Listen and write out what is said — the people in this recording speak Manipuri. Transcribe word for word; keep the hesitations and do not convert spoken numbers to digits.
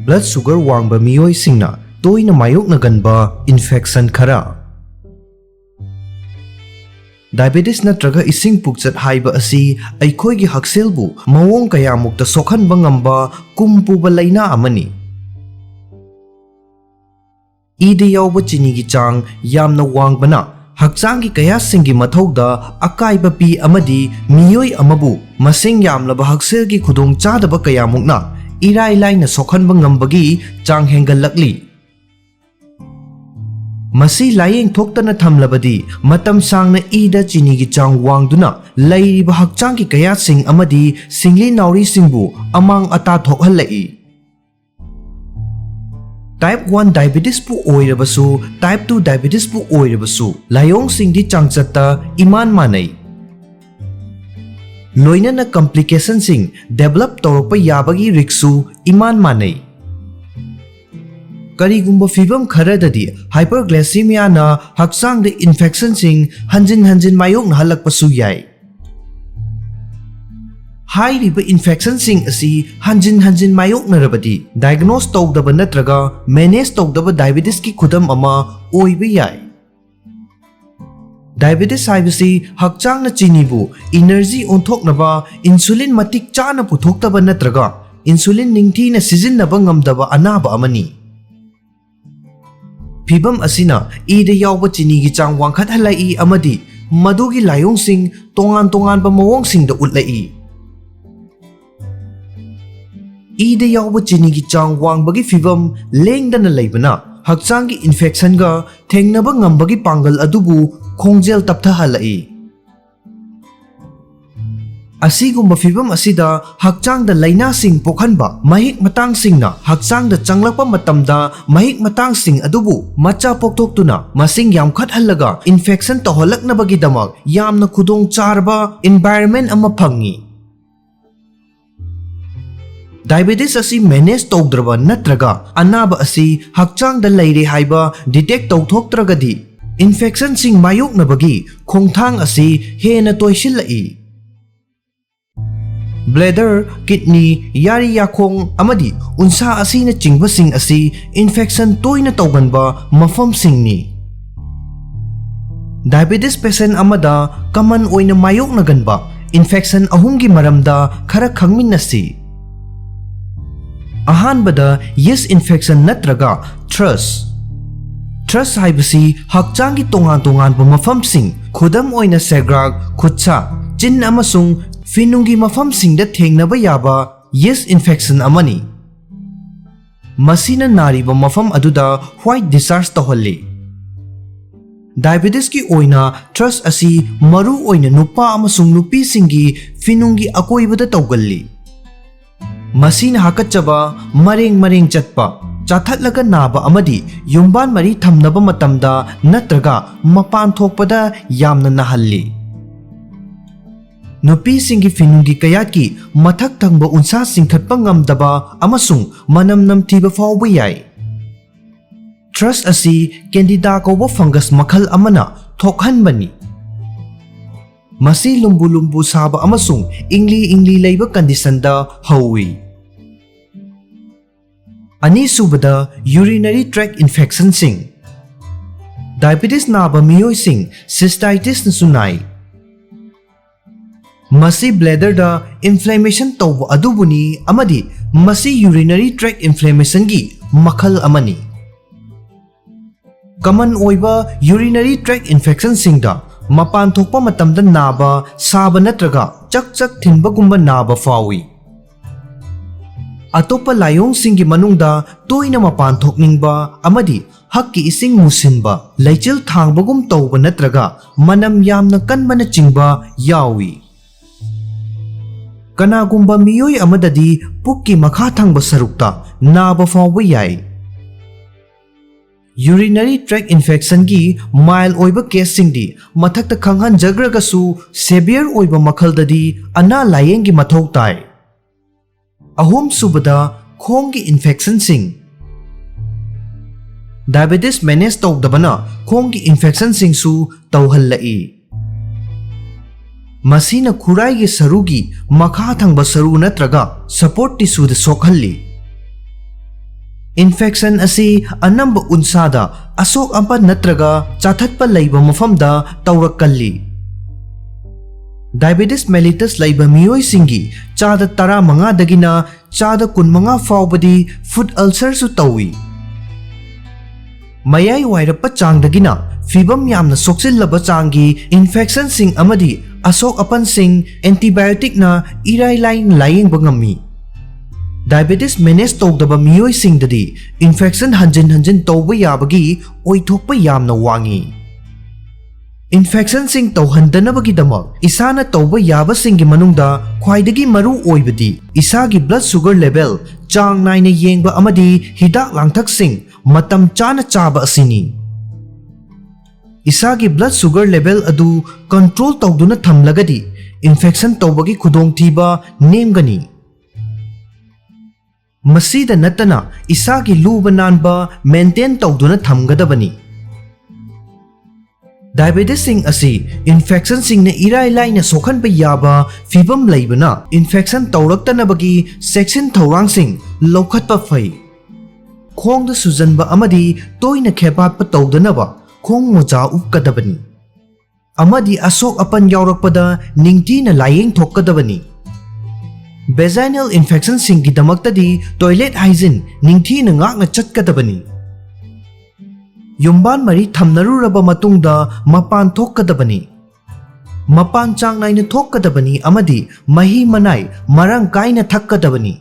Blood sugar ꯋꯥꯡꯕ ꯃꯤꯑꯣꯏꯁꯤꯡꯅ ꯇꯣꯏꯅ ꯃꯥꯌꯣꯛꯅꯒꯟꯕ infection ꯈꯔ꯫ Diabetes ꯅꯠꯇ꯭ꯔꯒ ꯏꯁꯤꯡ ꯄꯨꯛꯆꯠ ꯍꯥꯏꯕ ꯑꯁꯤ ꯑꯩꯈꯣꯏꯒꯤ ꯍꯛꯁꯦꯜꯕꯨ ꯃꯑꯣꯡ ꯀꯌꯥꯃꯨꯛꯇ ꯁꯣꯛꯍꯟꯕ ꯉꯝꯕ ꯀꯨꯝ ꯄꯨꯕ ꯂꯥꯏꯅꯥ ꯑꯃꯅꯤ꯫ ꯏꯗ ꯌꯥꯎꯕ ꯆꯤꯅꯤꯒꯤ ꯆꯥꯡ ꯌꯥꯝꯅ ꯋꯥꯡꯕꯅ ꯍꯛꯆꯥꯡꯒꯤ ꯀꯌꯥꯁꯤꯡꯒꯤ ꯃꯊꯧꯗ ꯑꯀꯥꯏꯕ ꯄꯤ ꯑꯃꯗꯤ ꯃꯤꯑꯣꯏ ꯑꯃꯕꯨ ꯃꯁꯤꯡ ꯌꯥꯝꯂꯕ ꯍꯛꯁꯦꯜꯒꯤ ꯈꯨꯗꯣꯡꯆꯥꯗꯕ ꯀꯌꯥꯃꯨꯛꯅ ꯏꯔꯥꯏ ꯂꯥꯏꯅ ꯁꯣꯛꯍꯟꯕ ꯉꯝꯕꯒꯤ ꯆꯥꯡ ꯍꯦꯟꯒꯠꯂꯛꯂꯤ꯫ ꯃꯁꯤ ꯂꯥꯌꯦꯡ ꯊꯣꯛꯇꯅ ꯊꯝꯂꯕꯗꯤ ꯃꯇꯝ ꯁꯥꯡꯅ ꯏꯗ ꯆꯤꯅꯤꯒꯤ ꯆꯥꯡ ꯋꯥꯡꯗꯨꯅ ꯂꯩꯔꯤꯕ ꯍꯛꯆꯥꯡꯒꯤ ꯀꯌꯥꯁꯤꯡ ꯑꯃꯗꯤ ꯁꯤꯡꯂꯤ ꯅꯥꯎꯔꯤꯁꯤꯡꯕꯨ ꯑꯃꯥꯡ ꯑꯇꯥ ꯊꯣꯛꯍꯜꯂꯛꯏ꯫ Type one diabetesꯄꯨ ꯑꯣꯏꯔꯕꯁꯨ, type two diabetesꯄꯨ ꯑꯣꯏꯔꯕꯁꯨ, ꯂꯥꯏꯑꯣꯡꯁꯤꯡꯗꯤ ꯆꯥꯡꯆꯠꯇ ꯏꯃꯥꯟ ꯃꯥꯟꯅꯩ꯫ ꯂꯣꯏꯅꯅ complicationꯁꯤꯡ develop ꯇꯧꯔꯛꯄ ꯌꯥꯕꯒꯤ riskꯁꯨ ꯏꯃꯥꯟ ꯃꯥꯟꯅꯩ꯫ ꯀꯔꯤꯒꯨꯝꯕ ꯐꯤꯚꯝ ꯈꯔꯗꯗꯤ hyperglycemiaꯅ ꯍꯛꯆꯥꯡꯗ infectionꯁꯤꯡ ꯍꯟꯖꯤꯟ ꯍꯟꯖꯤꯟ ꯃꯥꯌꯣꯛꯅꯍꯜꯂꯛꯄꯁꯨ ꯌꯥꯏ꯫ ꯍꯥꯏꯔꯤꯕ infectionꯁꯤꯡ ꯑꯁꯤ ꯍꯟꯖꯤꯟ ꯍꯟꯖꯤꯟ ꯃꯥꯌꯣꯛꯅꯔꯕꯗꯤ diagnose ꯇꯧꯗꯕ ꯅꯠꯇ꯭ꯔꯒ manage ꯇꯧꯗꯕ diabetesꯀꯤ ꯈꯨꯗꯝ ꯑꯃ ꯑꯣꯏꯕ ꯌꯥꯏ꯫ Diabetes ꯍꯥꯏꯕꯁꯤ ꯍꯛꯆꯥꯡꯅ ꯆꯤꯅꯤꯕꯨ energy ꯑꯣꯟꯊꯣꯛꯅꯕ insulin ꯃꯇꯤꯛ ꯆꯥꯅ ꯄꯨꯊꯣꯛꯇꯕ ꯅꯠꯇ꯭ꯔꯒ insulin ꯅꯤꯡꯊꯤꯅ ꯁꯤꯖꯤꯟꯅꯕ ꯉꯝꯗꯕ ꯑꯅꯥꯕ ꯑꯃꯅꯤ꯫ ꯐꯤꯚꯝ ꯑꯁꯤꯅ ꯏꯗ ꯌꯥꯎꯕ ꯆꯤꯅꯤꯒꯤ ꯆꯥꯡ ꯋꯥꯡꯈꯠꯍꯜꯂꯛꯏ ꯑꯃꯗꯤ ꯃꯗꯨꯒꯤ ꯂꯥꯏꯑꯣꯡꯁꯤꯡ ꯇꯣꯉꯥꯟ ꯇꯣꯉꯥꯟꯕ ꯃꯑꯣꯡꯁꯤꯡꯗ ꯎꯠꯂꯛꯏ꯫ ꯏꯗ ꯌꯥꯎꯕ ꯆꯤꯅꯤꯒꯤ ꯆꯥꯡ ꯋꯥꯡꯕꯒꯤ ꯐꯤꯚꯝ ꯂꯦꯡꯗꯅ ꯂꯩꯕꯅ ꯍꯛꯆꯥꯡꯒꯤ infectionꯒ ꯊꯦꯡꯅꯕ ꯉꯝꯕꯒꯤ ꯄꯥꯡꯒꯜ ꯑꯗꯨꯕꯨ ꯈꯣꯡꯖꯦꯜ ꯇꯞꯊꯍꯜꯂꯛꯏ꯫ ꯑꯁꯤꯒꯨꯝꯕ ꯐꯤꯚꯝ ꯑꯁꯤꯗ ꯍꯛꯆꯥꯡꯗ ꯂꯥꯏꯅꯥꯁꯤꯡ ꯄꯣꯛꯍꯟꯕ ꯃꯍꯤꯛ ꯃꯇꯥꯡꯁꯤꯡꯅ ꯍꯛꯆꯥꯡꯗ ꯆꯪꯂꯛꯄ ꯃꯇꯝꯗ ꯃꯍꯤꯛ ꯃꯇꯥꯡꯁꯤꯡ ꯑꯗꯨꯕꯨ ꯃꯆꯥ ꯄꯣꯛꯊꯣꯛꯇꯨꯅ ꯃꯁꯤꯡ ꯌꯥꯝꯈꯠꯍꯜꯂꯒ infection ꯇꯧꯍꯜꯂꯛꯅꯕꯒꯤꯗꯃꯛ ꯌꯥꯝꯅ ꯈꯨꯗꯣꯡ ꯆꯥꯔꯕ environment ꯑꯃ ꯐꯪꯏ꯫ Diabetes ꯑꯁꯤ manage ꯇꯧꯗ꯭ꯔꯕ ꯅꯠꯇ꯭ꯔꯒ ꯑꯅꯥꯕ ꯑꯁꯤ ꯍꯛꯆꯥꯡꯗ ꯂꯩꯔꯦ ꯍꯥꯏꯕ detect ꯇꯧꯊꯣꯛꯇ꯭ꯔꯒꯗꯤ infectionꯁꯤꯡ ꯃꯥꯌꯣꯛꯅꯕꯒꯤ ꯈꯣꯡꯊꯥꯡ ꯑꯁꯤ ꯍꯦꯟꯅ ꯇꯣꯏꯁꯤꯜꯂꯛꯏ꯫ Bladder, kidney, ꯌꯥꯔꯤ ꯌꯥꯈꯣꯡ ꯑꯃꯗꯤ ꯎꯟꯁꯥ ꯑꯁꯤꯅꯆꯤꯡꯕꯁꯤꯡ ꯑꯁꯤ infection ꯇꯣꯏꯅ ꯇꯧꯒꯟꯕ ꯃꯐꯝꯁꯤꯡꯅꯤ꯫ Diabetes patient ꯑꯃꯗ common ꯑꯣꯏꯅ ꯃꯥꯌꯣꯛꯅꯒꯟꯕ infection ꯑꯍꯨꯝꯒꯤ ꯃꯔꯝꯗ ꯈꯔ ꯈꯪꯃꯤꯟꯅꯁꯤ꯫ ꯑꯍꯥꯟꯕꯗ yeast infection ꯅꯠꯇ꯭ꯔꯒ thrush꯫ Thrush ꯍꯥꯏꯕꯁꯤ ꯍꯛꯆꯥꯡꯒꯤ ꯇꯣꯉꯥꯟ ꯇꯣꯉꯥꯟꯕ ꯃꯐꯝꯁꯤꯡ, ꯈꯨꯗꯝ ꯑꯣꯏꯅ ꯁꯦꯒ꯭ꯔꯥꯛ, ꯈꯨꯠꯁꯥ, ꯆꯤꯟ ꯑꯃꯁꯨꯡ ꯐꯤꯅꯨꯡꯒꯤ ꯃꯐꯝꯁꯤꯡꯗ ꯊꯦꯡꯅꯕ ꯌꯥꯕ yeast infection ꯑꯃꯅꯤ꯫ ꯃꯁꯤꯅ ꯅꯥꯔꯤꯕ ꯃꯐꯝ ꯑꯗꯨꯗ white discharge ꯇꯧꯍꯜꯂꯤ꯫ Diabetesꯀꯤ ꯑꯣꯏꯅ thrush ꯑꯁꯤ ꯃꯔꯨ ꯑꯣꯏꯅ ꯅꯨꯄꯥ ꯑꯃꯁꯨꯡ ꯅꯨꯄꯤꯁꯤꯡꯒꯤ ꯐꯤꯅꯨꯡꯒꯤ ꯑꯀꯣꯏꯕꯗ ꯇꯧꯒꯜꯂꯤ꯫ ꯃꯁꯤꯅ ꯍꯥꯀꯠꯆꯕ, ꯃꯔꯦꯡ ꯃꯔꯦꯡ ꯆꯠꯄ, ꯆꯥꯊꯠꯂꯒ ꯅꯥꯕ ꯑꯃꯗꯤ ꯌꯨꯝꯕꯥꯟ ꯃꯔꯤ ꯊꯝꯅꯕ ꯃꯇꯝꯗ ꯅꯠꯇ꯭ꯔꯒ ꯃꯄꯥꯟ ꯊꯣꯛꯄꯗ ꯌꯥꯝꯅ ꯅꯥꯍꯜꯂꯤ꯫ ꯅꯨꯄꯤꯁꯤꯡꯒꯤ ꯐꯤꯅꯨꯡꯒꯤ ꯀꯌꯥꯠꯀꯤ ꯃꯊꯛ ꯊꯪꯕ ꯎꯟꯁꯥ ꯆꯤꯡꯈꯠꯄ ꯉꯝꯗꯕ ꯑꯃꯁꯨꯡ ꯃꯅꯝ ꯅꯝꯊꯤꯕ ꯐꯥꯎꯕ ꯌꯥꯏ꯫ Thrush ꯑꯁꯤ Candida ꯀꯧꯕ fungus ꯃꯈꯜ ꯑꯃꯅ ꯊꯣꯛꯍꯟꯕꯅꯤ꯫ ꯃꯁꯤ ꯂꯨꯝꯕꯨ ꯂꯨꯝꯕꯨ ꯁꯥꯕ ꯑꯃꯁꯨꯡ ꯏꯪꯂꯤ ꯏꯪꯂꯤ ꯂꯩꯕ conditionꯗ ꯍꯧꯏ꯫ ꯑꯅꯤꯁꯨꯕꯗ, urinary tract infectionꯁꯤꯡ꯫ Diabetes ꯅꯥꯕ ꯃꯤꯑꯣꯏꯁꯤꯡ cystitisꯅꯁꯨ ꯅꯥꯏ꯫ ꯃꯁꯤ bladderꯗ inflammation ꯇꯧꯕ ꯑꯗꯨꯕꯨꯅꯤ ꯑꯃꯗꯤ ꯃꯁꯤ urinary tract inflammationꯒꯤ ꯃꯈꯜ ꯑꯃꯅꯤ꯫ Common ꯑꯣꯏꯕ urinary tract infectionꯁꯤꯡꯗ ꯃꯄꯥꯟ ꯊꯣꯛꯄ ꯃꯇꯝꯗ ꯅꯥꯕ, ꯁꯥꯕ ꯅꯠꯇ꯭ꯔꯒ ꯆꯛ ꯆꯛ ꯊꯤꯟꯕꯒꯨꯝꯕ ꯅꯥꯕ ꯐꯥꯎꯏ꯫ ꯑꯇꯣꯞꯄ ꯂꯥꯏꯑꯣꯡꯁꯤꯡꯒꯤ ꯃꯅꯨꯡꯗ ꯇꯣꯏꯅ ꯃꯄꯥꯟ ꯊꯣꯛꯅꯤꯡꯕ ꯑꯃꯗꯤ ꯍꯛꯀꯤ ꯏꯁꯤꯡ ꯃꯨꯁꯤꯟꯕ, ꯂꯩꯆꯤꯜ ꯊꯥꯡꯕꯒꯨꯝ ꯇꯧꯕ ꯅꯠꯇ꯭ꯔꯒ ꯃꯅꯝ ꯌꯥꯝꯅ ꯀꯟꯕꯅꯆꯤꯡꯕ ꯌꯥꯎꯏ꯫ ꯀꯅꯥꯒꯨꯝꯕ ꯃꯤꯑꯣꯏ ꯑꯃꯗꯗꯤ ꯄꯨꯛꯀꯤ ꯃꯈꯥ ꯊꯪꯕ ꯁꯔꯨꯛꯇ ꯅꯥꯕ ꯐꯥꯎꯕ ꯌꯥꯏ꯫ Urinary tract infectionꯒꯤ mild ꯑꯣꯏꯕ caseꯁꯤꯡꯗꯤ ꯃꯊꯛꯇ ꯈꯪꯍꯟꯖꯈ꯭ꯔꯒꯁꯨ, severe ꯑꯣꯏꯕ ꯃꯈꯜꯗꯗꯤ ꯑꯅꯥ ꯂꯥꯌꯦꯡꯒꯤ ꯃꯊꯧ ꯇꯥꯏ꯫ ꯑꯍꯨꯝꯁꯨꯕꯗ, ꯈꯣꯡꯒꯤ infectionꯁꯤꯡ꯫ Diabetes manage ꯇꯧꯗꯕꯅ ꯈꯣꯡꯒꯤ infectionꯁꯤꯡꯁꯨ ꯇꯧꯍꯜꯂꯛꯏ꯫ ꯃꯁꯤꯅ ꯈꯨꯔꯥꯏꯒꯤ ꯁꯔꯨꯒꯤ ꯃꯈꯥ ꯊꯪꯕ ꯁꯔꯨ ꯅꯠꯇ꯭ꯔꯒ support tissueꯗ ꯁꯣꯛꯍꯜꯂꯤ꯫ Infection ꯑꯁꯤ ꯑꯅꯝꯕ ꯎꯟꯁꯥꯗ ꯑꯁꯣꯛ ꯑꯄꯟ ꯅꯠꯇ꯭ꯔꯒ ꯆꯥꯊꯠꯄ ꯂꯩꯕ ꯃꯐꯝꯗ ꯇꯧꯔꯛꯀꯜꯂꯤ꯫ Diabetes mellitus ꯂꯩꯕ ꯃꯤꯑꯣꯏꯁꯤꯡꯒꯤ ꯆꯥꯗ ꯇꯔꯥꯃꯉꯥꯗꯒꯤꯅ ꯆꯥꯗ ꯀꯨꯟꯃꯉꯥ ꯐꯥꯎꯕꯗꯤ food ulcerꯁꯨ ꯇꯧꯏ꯫ ꯃꯌꯥꯏ ꯋꯥꯏꯔꯞꯄ ꯆꯥꯡꯗꯒꯤꯅ ꯐꯤꯕꯝ ꯌꯥꯝꯅ ꯁꯣꯛꯆꯤꯜꯂꯕ ꯆꯥꯡꯒꯤ infectionꯁꯤꯡ ꯑꯃꯗꯤ ꯑꯁꯣꯛ ꯑꯄꯟꯁꯤꯡ antibioticꯅ ꯏꯔꯥꯏ ꯂꯥꯏꯅ ꯂꯥꯌꯦꯡꯕ ꯉꯝꯃꯤ꯫ Diabetes manage ꯇꯧꯗꯕ ꯃꯤꯑꯣꯏꯁꯤꯡꯗꯗꯤ infection ꯍꯟꯖꯤꯟ ꯍꯟꯖꯤꯟ ꯇꯧꯕ ꯌꯥꯕꯒꯤ ꯑꯣꯏꯊꯣꯛꯄ ꯌꯥꯝꯅ ꯋꯥꯡꯏ꯫ Infectionꯁꯤꯡ ꯇꯧꯍꯟꯗꯅꯕꯒꯤꯗꯃꯛ ꯏꯁꯥꯅ ꯇꯧꯕ ꯌꯥꯕꯁꯤꯡꯒꯤ ꯃꯅꯨꯡꯗ ꯈ꯭ꯋꯥꯏꯗꯒꯤ ꯃꯔꯨ ꯑꯣꯏꯕꯗꯤ ꯏꯁꯥꯒꯤ blood sugar level ꯆꯥꯡ ꯅꯥꯏꯅ ꯌꯦꯡꯕ ꯑꯃꯗꯤ ꯍꯤꯗꯥꯛ ꯂꯥꯡꯊꯛꯁꯤꯡ ꯃꯇꯝ ꯆꯥꯅ ꯆꯥꯕ ꯑꯁꯤꯅꯤ꯫ ꯏꯁꯥꯒꯤ blood sugar level ꯑꯗꯨ control ꯇꯧꯗꯨꯅ ꯊꯝꯂꯒꯗꯤ infection ꯇꯧꯕꯒꯤ ꯈꯨꯗꯣꯡꯊꯤꯕ ꯅꯦꯝꯒꯅꯤ꯫ ꯃꯁꯤꯗ ꯅꯠꯇꯅ ꯏꯁꯥꯒꯤ ꯂꯨꯕ ꯅꯥꯟꯕ maintain ꯇꯧꯗꯨꯅ ꯊꯝꯒꯗꯕꯅꯤ꯫ Diabetesꯁꯤꯡ ꯑꯁꯤ infectionꯁꯤꯡꯅ ꯏꯔꯥꯏ ꯂꯥꯏꯅ ꯁꯣꯛꯍꯟꯕ ꯌꯥꯕ ꯐꯤꯕꯝ ꯂꯩꯕꯅ infection ꯇꯧꯔꯛꯇꯅꯕꯒꯤ ꯆꯦꯛꯁꯤꯟ ꯊꯧꯔꯥꯡꯁꯤꯡ ꯂꯧꯈꯠꯄ ꯐꯩ꯫ ꯈꯣꯡꯗ ꯁꯨꯖꯟꯕ ꯑꯃꯗꯤ ꯇꯣꯏꯅ ꯈꯦꯕꯥꯠꯄ ꯇꯧꯗꯅꯕ ꯈꯣꯡ ꯃꯣꯖꯥ ꯎꯞꯀꯗꯕꯅꯤ꯫ ꯑꯃꯗꯤ ꯑꯁꯣꯛ ꯑꯄꯟ ꯌꯥꯎꯔꯛꯄꯗ ꯅꯤꯡꯊꯤꯅ ꯂꯥꯌꯦꯡꯊꯣꯛꯀꯗꯕꯅꯤ꯫ Vaginal infectionꯁꯤꯡꯒꯤꯗꯃꯛꯇꯗꯤ toilet hygiene ꯅꯤꯡꯊꯤꯅ ꯉꯥꯛꯅ ꯆꯠꯀꯗꯕꯅꯤ꯫ ꯌꯨꯝꯕꯥꯟ ꯃꯔꯤ ꯊꯝꯅꯔꯨꯔꯕ ꯃꯇꯨꯡꯗ ꯃꯄꯥꯟ ꯊꯣꯛꯀꯗꯕꯅꯤ꯫ ꯃꯄꯥꯟ ꯆꯥꯡ ꯅꯥꯏꯅ ꯊꯣꯛꯀꯗꯕꯅꯤ ꯑꯃꯗꯤ ꯃꯍꯤ ꯃꯅꯥꯏ ꯃꯔꯥꯡ ꯀꯥꯏꯅ ꯊꯛꯀꯗꯕꯅꯤ꯫